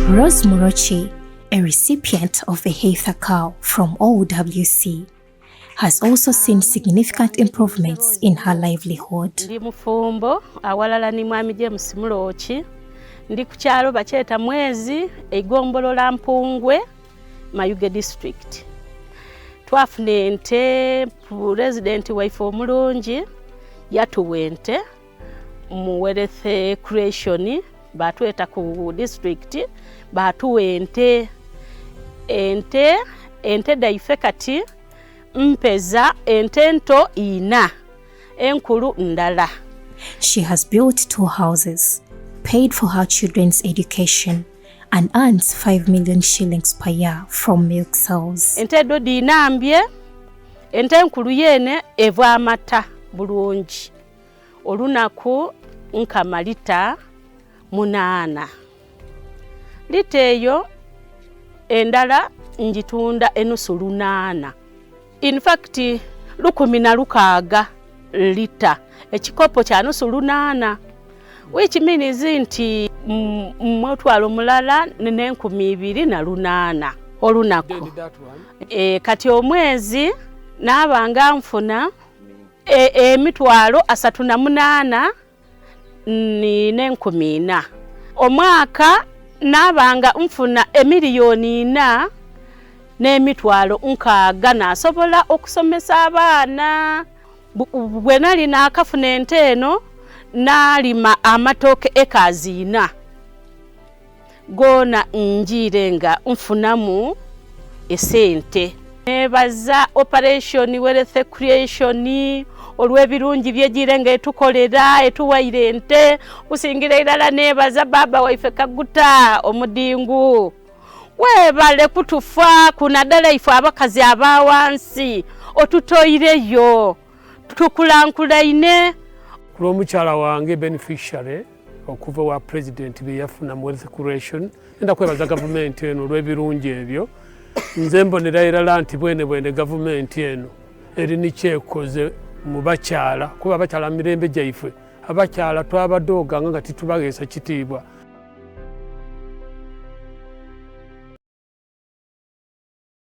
Rose Murochi, a recipient of a Heifer cow from OWC, has also seen significant improvements in her livelihood. Ndi mufumbo awalala ni Mwami James Muloki. Ndi ku kyalo bakyeta Mwezi, egombolola Mpungwe, Mayuge District. Twafuna ente, pulezidenti waife omulungi yatuwa ente mu wealth creation, batweta ku district batuwa ente. Ente daife kati mpeza ente ento ina, enkulu ndala. She has built two houses, paid for her children's education, and earns 5 million shillings per year from milk sales. Ente edo dinambye, ente enkulu yene eva amata bulungi, olunaku nkama lita 8. Lita eyo endala njitunda enusu 8, in fact 16 lita, ekikopo kya nusu 8, which means nti mutwalo mulala n'2800 olunaku. Kati omwezi naabanga nfuna 38,400. Omwaka naabanga nfuna 4,600,000, nasobola okusomesa abaana. Bwe nali naakafuna ente eno, naalima amatooke ekazi 4, goona njiire nga nfunamu esente. Nebaza Operation Wealth Creation olw'ebirungi byegire nga etukolera, etuwaire ente. Kusingira irala nebaza baba waife Kaguta omudingu, webale kutufa kunaddala ife abakazi abawansi, otutoireyo tukulankulaine. Kulw'omukyala wange beneficiary okuva wa president bye yafuna mu wealth creation, enda kwebaza gavumenti eno olw'ebirungi ebyo. Nze mbonera irala nti bwene bwene gavumenti eno eri nikyekoze mu bakyala, kuba abakyala mirembe gyaife abakyala twabadooganga nga titubageesa kitiibwa.